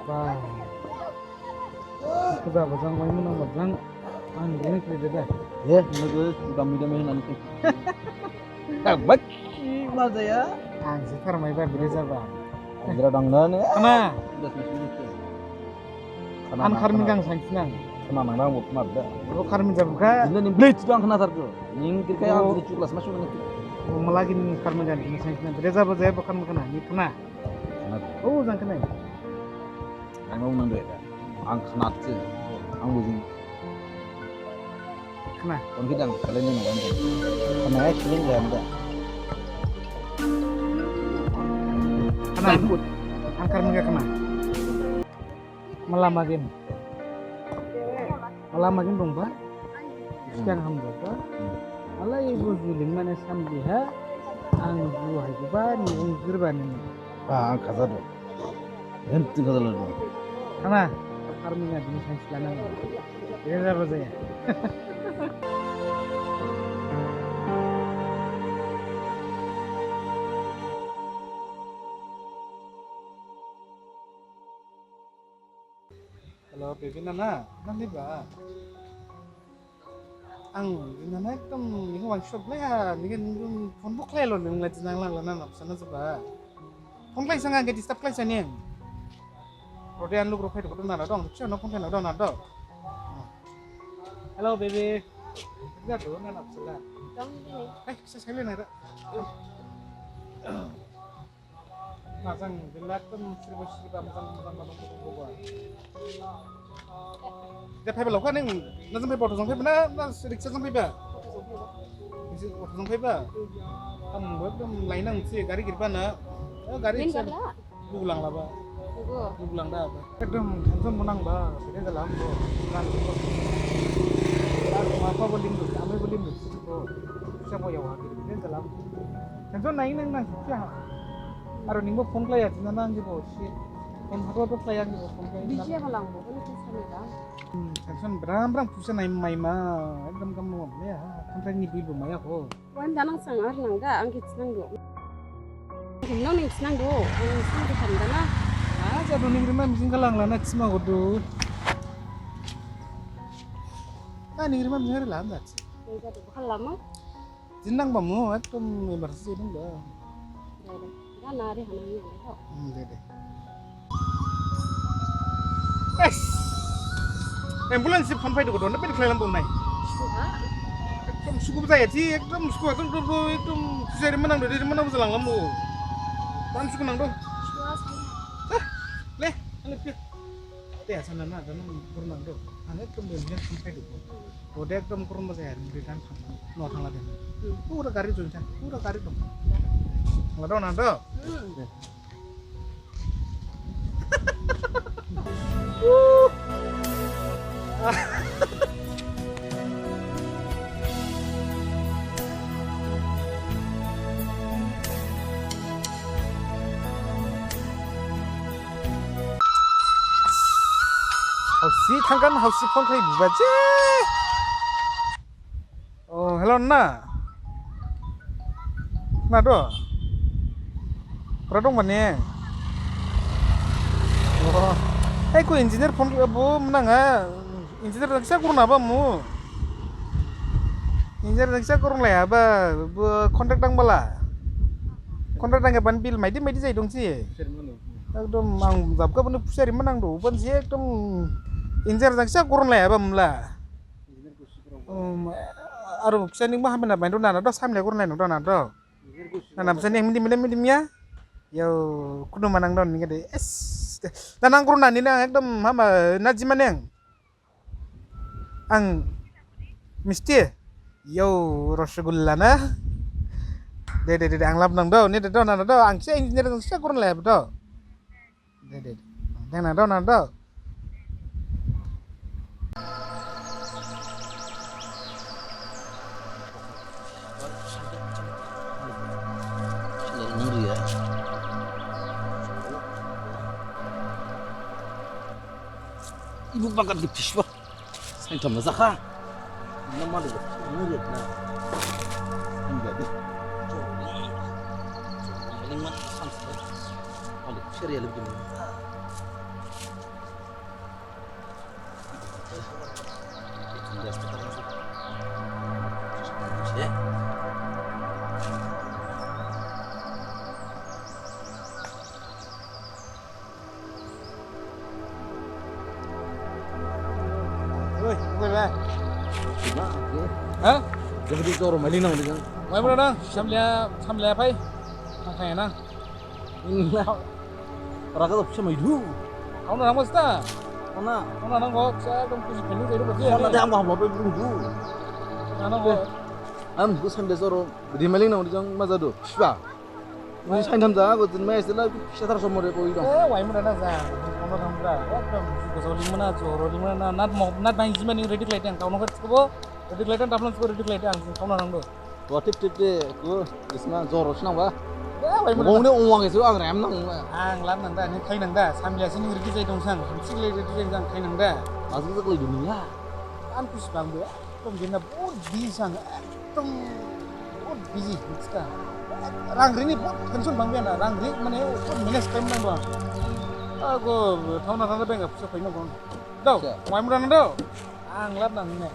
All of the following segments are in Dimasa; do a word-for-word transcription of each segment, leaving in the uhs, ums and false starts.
Ba. Kuda bajang, mai munang bajang. Ang gini kiri deda. Ye, nunggu dami dami nani. Tabak. Ih, maja ya. Ang setar mai ba bere jaba. Ang jera dang nani. Khna. Udah sini sini. Khna. Ang nang, kharmin khna. Gang sangsinang. Khna nang nang buk mada. Bo kharmin jaba kha. Jini ni blade dang khna tar tu. Ning kiri kaya ang jini chuklas masuk nang. Bo malagin kharmin gang sangsinang. Bere jaba jaya bo kharmin khna. Ni khna. Khna. Oh, jang khna. Ang nang nang de. Ang khna tse. Ang bujing. Khna. Kon kidang kalen ni nang. Khna ya kalen ya nang. Khna. Ang kharmin ga khna. Mala magin. Mala magin dongba. Siang ham dongba. Mala ibu juling mane sambiha. Ang bu hai ba ni ang jirba ni. Ah, ang khaja do. Em tu khaja lo. Khna. Kharmin ga dini sangsi lana. Bere jaba jaya. Hello, baby nana, nani ba? Ang, nana ekdom, ning wang shop le ha, ning phone bo khlai lo, ning lai jinang lang la nana, sana jaba. Phone khlai sanga, ang khe disturb khlai sani. Rode an luk rok phai dong, nana dong, siya no phone khlai na dong, nana dong. Hello, baby. Enggak tuh, nana sala. Dong, baby. Eh, saya sekali nana. Majang, belak tem seribu seribu majang majang majang majang majang. Dia phaiba lokha ning, najang phaiba, auto jang phaiba na, na rickshaw jang phaiba? Auto jang phaiba. Auto jang phaiba. Tam bo ekdom lainang si gari girba na. Oh, gari rickshaw. Main gala. Luglang laba. Lugu. Luglang da ba. Ekdom tension bo nang ba, bede jalam bo. Kan bo. Ar ma pha bo lim du, amai bo lim du, si bo. Sa bo yawa, bede jalam. Tension nai nang nang, siya. Aro ning bo phone khlaiya, jina nang jibo, si. Phone habo bo khlaiya jibo, phone khlaiya. Busy ya balang bo, bani tension ni da. Hmm, tension bram bram puisa nai mai ma, ekdom kam mo le ha, contract ni bill bo maya ko. Wan danang sang ar nang da, ang khe thinang du. Ang khe nang ning thinang du, ang thinang du tham dana. Ah, jadu ning rima mijing khalang lana thima ko du. Ah, ning rima mijing khalang lana. Ning jadu khalang lama. Jinang bamu, ekdom emergency dong da. Dede. Gana ari hanang ni ho. Hmm, dede. Es. Ambulance phone phai dugu dona, bede khlailam bo nai. Suha. Ekdom sugu jaya thi, ekdom sugu, ekdom, ekdom, ekdom, jari manang do, jari manang jalang lambo. Tam sugu nang do. Suha, suha. Eh, le, le, phi. Te asa nana, dana, kurang do. Ang ekdom bede phone phai dugu. Ode ekdom kurang jaya, bede phone. No thangla de. Hmm. Pura gari join tha, pura gari dong. Thangla dong na do. Hmm. Hausi thangkan, hausi phone khlai buba je. Oh, hello, na. Na do. Pura dong mane. Oh. Hai ko engineer phone bo menang ha. Engineer kisa kurna ba mu. Engineer kisa kurna ya ba bu contract dang bala. Contract dang ban bill maidi maidi jai dong si. Ekdom ang jab ka bani pusari menang do. Ban si ekdom engineer kisa kurna ya ba mula. Um, aro kisa ning ba hamna main do nana do samle kur nai nung do nana do. Nana bisa ning midi midi midi ya. Yo, kudu manang do ning de. Es. Nana ang kur nani nang ekdom hama naji maneng. Ang misti. Yo, rosgulla na. De de de ang lab nang do. Ni de do nana do. Ang se engineer ang se kur lab do. De, de, de. Deng na do, na do. Ibu bakat di pisba. Sain thamna jakha. Nama lu? Mulut na. Enggak deh. Ini mah sampai. Ada serial begini. Oi, oi, bai. Ha? Jadi joro mali nang di kan. Mai bro nang, samlia, samlia pai. Makai nang. Ini lah. Raga tuh bisa maidu. Kau nang mas ta? Mana? Kau nang kok, saya kan kusi penuh jadi berarti. Mana dia mau apa belum du? Nang kok. Am, gua sampai joro. Bidi maling nang di jang maza do. Siapa? Ni sain tham ja, go jin mai sila, sila thar somore ko idong. Eh, wai mura na ja, kono tham ja. Ekdom, go so ling mana, joro ling mana, nat mo, nat bang jima ni ready klai tang, kono kat ko, ready klai tang, taplan ko ready klai tang, kono tham do. Wa tip tip de, ko, isma joro sinang ba. Eh, wai mura. Gong de ongwang isu ang rem nang. Ang lam nang da, ni khai nang da, samlia sini ready klai dong sang, sik le ready klai sang khai nang da. Asik sik le dunia. An kus bang be. Ekdom jena bahut busy sang, ekdom bahut busy, miska. Rang rini bahut tension bang biana, rang ri mane bahut manage khlaima nang dong. Ago, thaona thana bengkha puisa khaima nang dong. Dao, wai mura nang dao. Ang lab nang ne.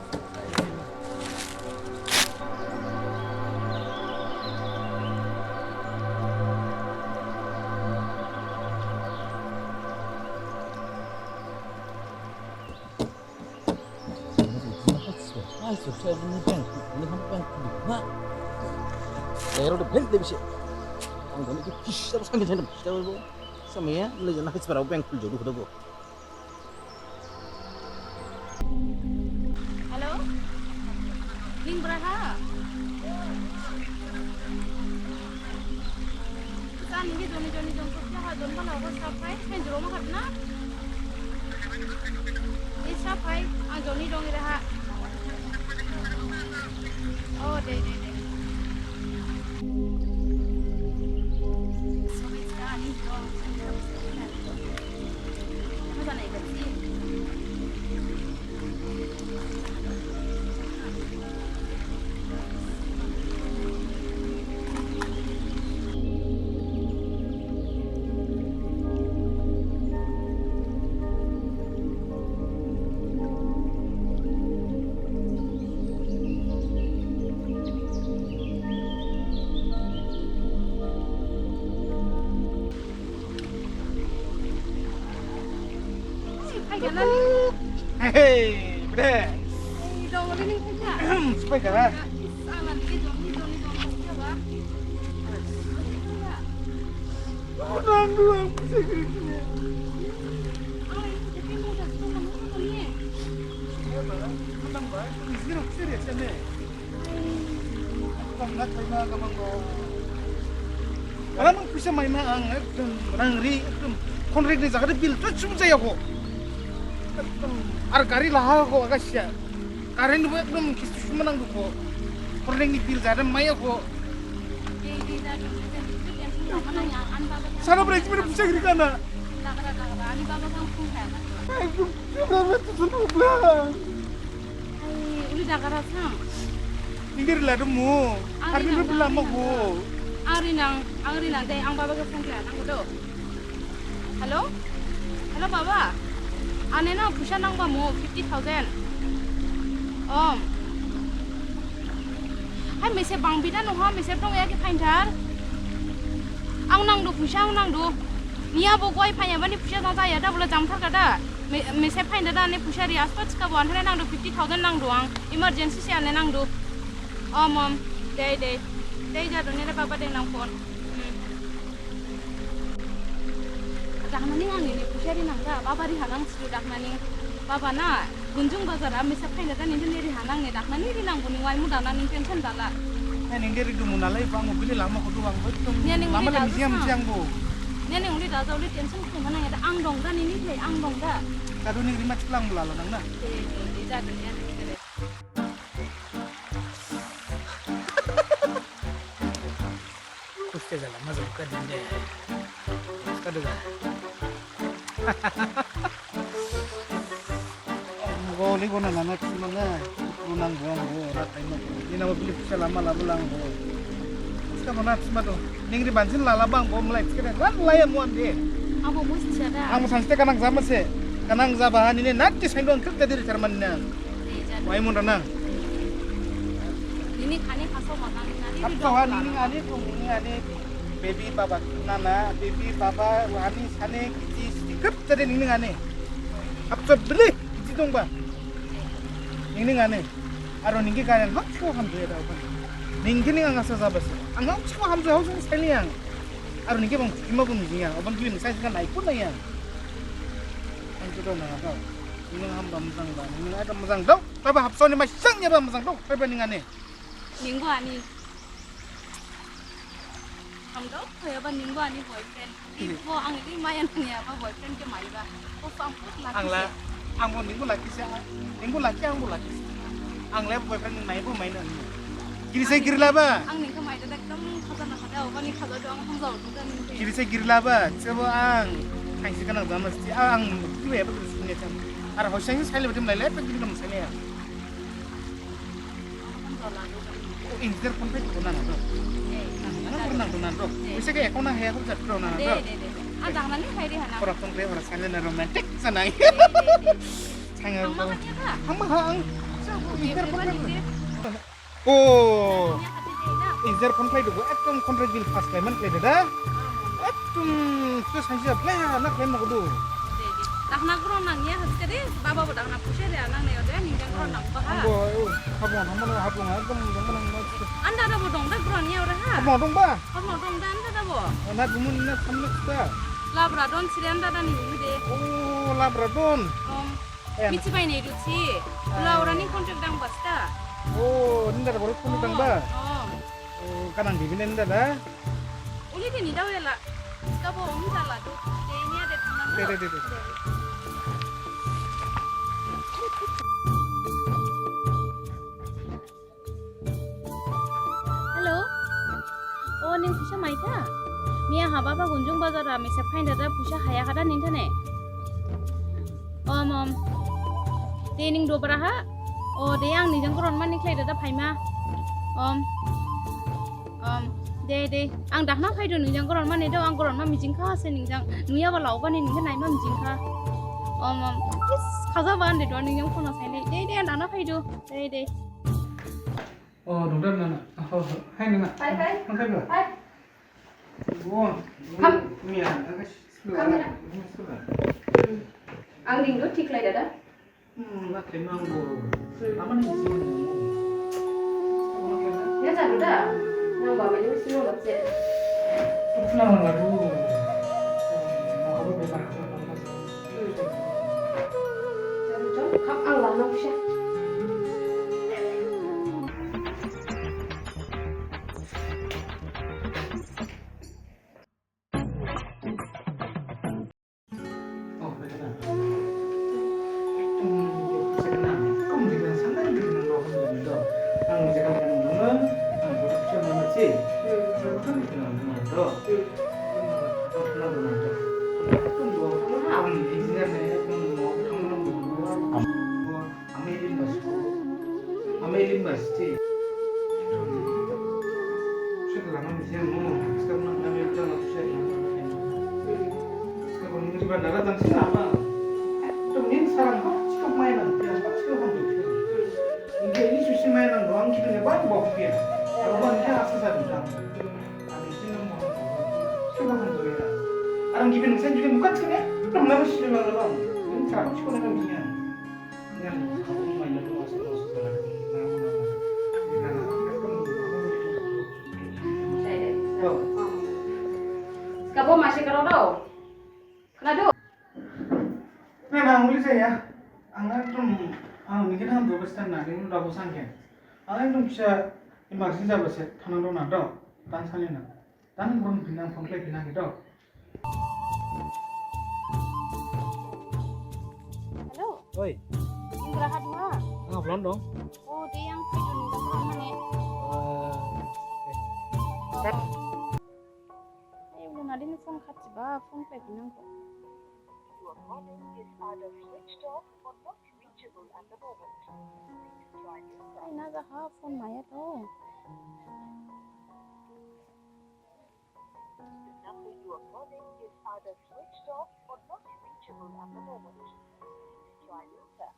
Ai, so, so, ini bank, ini kan bank kulit, nah. Bayar udah bank deh bisa. Ang gani ki kis terus kan jadi, kita udah sama ya, mulai jangan kis berapa bank kulit jodoh udah gua. Hello, ning beraha? Sa ningkhe joni joni jong sopya ha, jon bala obo sa phai, phen joro ma khat na? Ni sa phai, ang joni dong ira ha. Oh, de, de, de. Sobi sa ni dong. Mo janai khat si. Hey, bre. Sipai kara. Orang dua bisa gini. Serius, serius, serius. Ekdom na thaima gamang dong. Ala mang puisa maima ang ekdom rang ri ekdom contract ni jaga de bill to sum jaya kho. Ekdom ar gari laha kho aga sia. Current bo ekdom kistu sum nang du kho. Contract ni bill jada maya kho. Sana beri cuma puisa giri kana. Ekdom cuma tu sunu bang. Ai, uli dagara sang. Ning de rila dong mu. Ang ri nang, ang ri nang. Ang ri nang, ang ri nang de, ang baba khe phone khlai nang do. Hello? Hello baba. Ane na puisa nangba mu fifty thousand. Om. Hai mese bang bida nungha mese dong ya khe phainthar. Ang nang do puisa ang nang do. Niya bo goi phaiya bani puisa jang jaya da bola jamthar kada. Me-, mese phain dada, ani puisa ri aspa chika bo, anthane nangdu fifty thousand nangdu ang, emergency se ane nangdu. Om, om, dei, dei. Dei jadu, nere baba dei nang phone. Hmm. Dakhnani ang nini puisa ri nangda, baba ri hanang sidu dakhnani. Baba na, Gunjung bazar a mese phain dada, nini neri hanang ne dakhnani ri nang buni wai mu dana ni tension dala. Eh, nini ri dumu nalai, bang bini lama kudu bang betul. Nini lama uli da jam sang. Siang bu. Nini uli da jam, uli tension Mana ya da ang dong da nini thai ang dong da. Kadu ni rima chiklang bula la dang na. Eh, eh, eh, jadu ni ang kere. Kuste jala maza buka dende. Kadu da. Go li go na na na ki mana. Lu nang go go rat tai no. Ni nama bili puisa lama lama lang go. Puisa mana sima do. Ningri bansin lala bang go mulai sekeren. Wan laya muan de. Abo musti ada. Ang sanste kanang jama se. Kanang jaba nini nat ki sain dong kek tadi retirement na. Eh, jadu. Mai mun ranang. Nini khani khaso manang nani. Hapso ha nini ani, nini ani baby baba nana, baby baba ani sane kiti sikap tadi nini ani. Hapso beli kiti dong ba. Nini ani. Aro ningke karen hapso hamdu ya dau. Ningke ning ang asa sabasa. Ang hapso hamdu hapso sailiang. Aro ningke bang ima pun mijing ya. Obang kili misai sika naik pun naik ya. Ang tuh dong nang apa? Ini hamba mejang ba. Ini ada mejang dong. Taba hapso ni masang ya ba mejang dong. Taba ning ani. Ningbo ani. Ang dong, kaya ba ningbo ani boyfriend. Ibo ang ini mayan ni apa boyfriend ke mai ba. Oh, so ang put laki. Ang la, ang bo ningbo laki se. Ningbo laki, ang bo laki se. Ang le boyfriend ning mai bo mai na ni. Giri se giri la ba. Ang ningke mai dada ekdom khaja na khaja, obani khaja do ang hamjao do dan ningke. Giri se giri la ba. Sebo ang. Ang si kanang jama si. Ang tu ya ba tu si ne tam. Ar hosang si sai le ba tim lai le ba giri kam sai ne ya. Injir phone pay dukho nana do. Nana phone nang do nana do. Bisa ke account nang haya ko jat do nana do. Ada nani hai di hana. Ora phone pay ora sale na romantic sanai. Sanga ko. Ang ma ha ang. Injir phone pay. Oh. Injir phone pay dukho ekdom contract bill pass payment khlai da. Ekdom, tu sansi play na khlai mo do. Dakhna gro nang ya, haske de, baba bo dakhna pusa de, nang ne ode, ningjang gro nang ba ha. Bo, habong, habong, habong, ekdom, ekdom, ekdom. Anda da bo dong da gro ni ore ha. Habong dong ba? Habong dong da, anda da bo. Na gumun na samluk ta. Labra don sire anda da ni de. Oh, labra don. Om. Mithi bai ne dusi. Ula ora ni contract dang basta. Oh, ninda da boro contract dang ba. Oh. Oh, kanang di binen da da. Uli de ni dawela. Kabo om dala do. De ni ade thanang. De, de, de, de. Hello. O, ning puisa maitha? Miya haba ba Gunjung bazar ha misa phain dada puisa haya khada ninthane. Om, om. De ning dobra ha? O, de ang nijang koron mani khlai dada phaima. Om. Om, de, de. Ang dakhna phaidu ningjang goron mane do, ang goron ma mijing kha se ningjang. Nuya ba lao bani ningkhe naima mijing kha. Om, om. Is, khaja ba ande do ningjang phone sainai. De, de, ang dakhna phaidu. De, de. Oh, dongdar nana. Oh, hai nana. Hai, hai. Hai, hai. Hai. Oh, miya. Kamera. Ang dingdu thik lai dada. Hmm, nggak kenal gua. Hmm. Apa nih isinya? Ini satu dah. Nang bawa ini sih nggak sih. Kenal nggak dulu? Mau apa bebas? Hmm. Satu jam, kap ang lah nang siya. Amai limba siti. Sik lama misi mo, sik lama nami udah nggak bisa lama. Sik lama misi bandara tang sih apa? Tuh min sarang kok, sik main nang, ya, sik lama tuh. Ini ini susi main nang doang gitu ya, bang bok ya. Kalau bang dia asa satu jam. Habis ini mau, sik lama tuh ya. Orang gimana saya juga bukan sih ya. Belum lama sih lama lama. Ini sarang sik lama misi ya. Kabo masi karo do. Khna do. Na, na, uli saya. Ang ekdom, ang nini khe thang do bes thang na, nini da bo sang khe. Ang ekdom kisa emergency jaba se, thanang do na do. Tang sani na. Tang brum pinang phone khlai pinang gitu. Hello. Oi. Indra hadma. Ang belum dong. Oh, dia yang video ni belum mana? Eh. Cut. Ayo, belum ada ni phone cut coba, phone khlai pinang ko. Your calling is either switched off or not reachable at the moment. Please try later. Ay, naga ha phone maya to. The number you are calling is either switched off or not reachable at the moment. Please try later.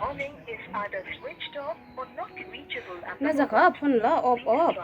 Calling is either switched off or not reachable at the moment. Na jakha phone la off off.